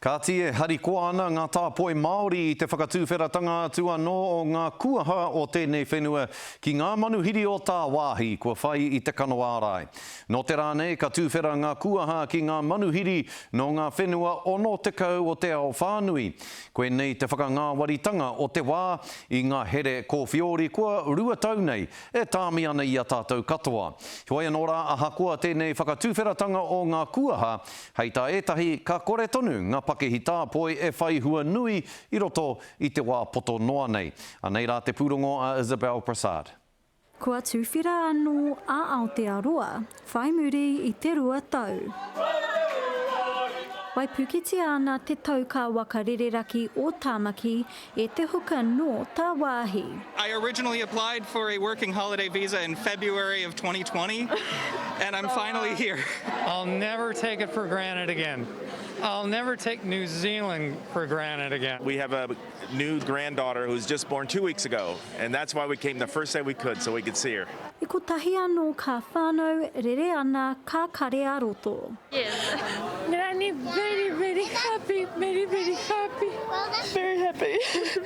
Kāti e harikoa ana ngā tāpoi Māori i te whakatūwheratanga atu anō o ngā kuaha o tēnei whenua ki ngā manuhiri o tāwāhi kua whai i te kano ārai. Nō te rā nei ka tūwhera ngā kuaha ki ngā manuhiri nō ngā whenua 60 o te ao whānui. Koinei te whakangāwaritanga o te wā i ngā here kōwhiori kua 2 tau nei e tāmi ana i a tātou katoa. Heoi anō rā ahakoa tēnei whakatūwheratanga o ngā kuaha, Hei tā ētahi, ka kore tonu ngā pakihi tāpoi e whai hua nui i roto i te wā poto noa nei. Anei rā te pūrongo a Isabelle Prasad. Kua tuwhera anō a Aotearoa whai muri i te 2 tau. Waipuketia ana te tauka waka rereraki o Tāmaki e te huka nō tāwāhi. I originally applied for a working holiday visa in February of 2020 and I'm finally here. I'll never take it for granted again. I'll never take New Zealand for granted again. We have a new granddaughter who was just born 2 weeks ago, and that's why we came the first day we could so we could see her. I kotahi anō ka whānau rere ana ka kare a roto. Yes. Granny, very, very happy, very, very happy. Very happy.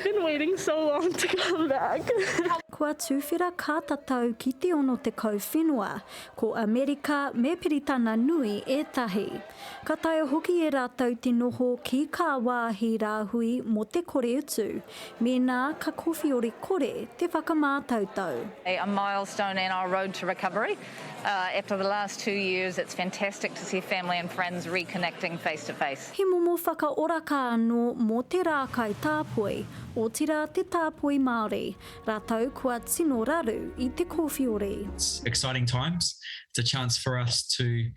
Been waiting so long to come back. Kua tuwhera kā tatau ki te 60 whenua, ko Amerika me Piritana Nui ētahi. Ka taea hoki e rātou te noho ki kā wāhi rāhui mō te kore utu, mēnā ka kowhiori kore te whakamātautau. A milestone in our road to recovery. After the last 2 years, it's fantastic to see family and friends reconnecting face to face. He momo whakaoraka anō mō te rākai tāpoi, otirā te tāpoi Māori, rātou kua tino raru i te kōwhiori. It's exciting times. It's a chance for us to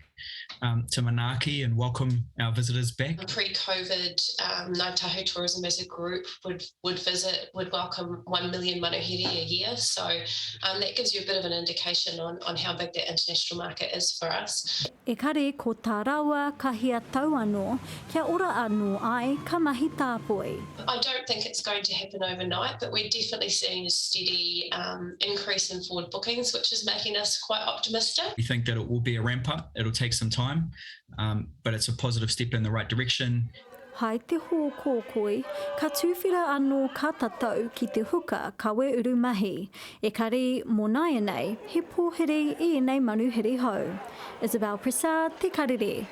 um, to manaaki and welcome our visitors back. Pre-COVID, um, Ngāi Tahu Tourism as a group would, would visit, would welcome 1 million manuhiri a year. So um, that gives you a bit of an indication on, on how big that international market is for us. Ekari ko tā rāua ka hia tau anō, kia ora anō ai ka mahi tāpoi. I don't think it's going to happen overnight, but we're definitely seeing a steady um, increase in forward bookings, which is making us quite optimistic. We think that it will be a ramp up. It'll take some time, um, but it's a positive step in the right direction. Hai te hōkōkoi, ka tūwhera anō ka tatau ki te huka kawe uru mahi. Ekari, mō nāianei, he pōhiri i ēnei manuhiri hou. Isabelle Prasad, Te Karere.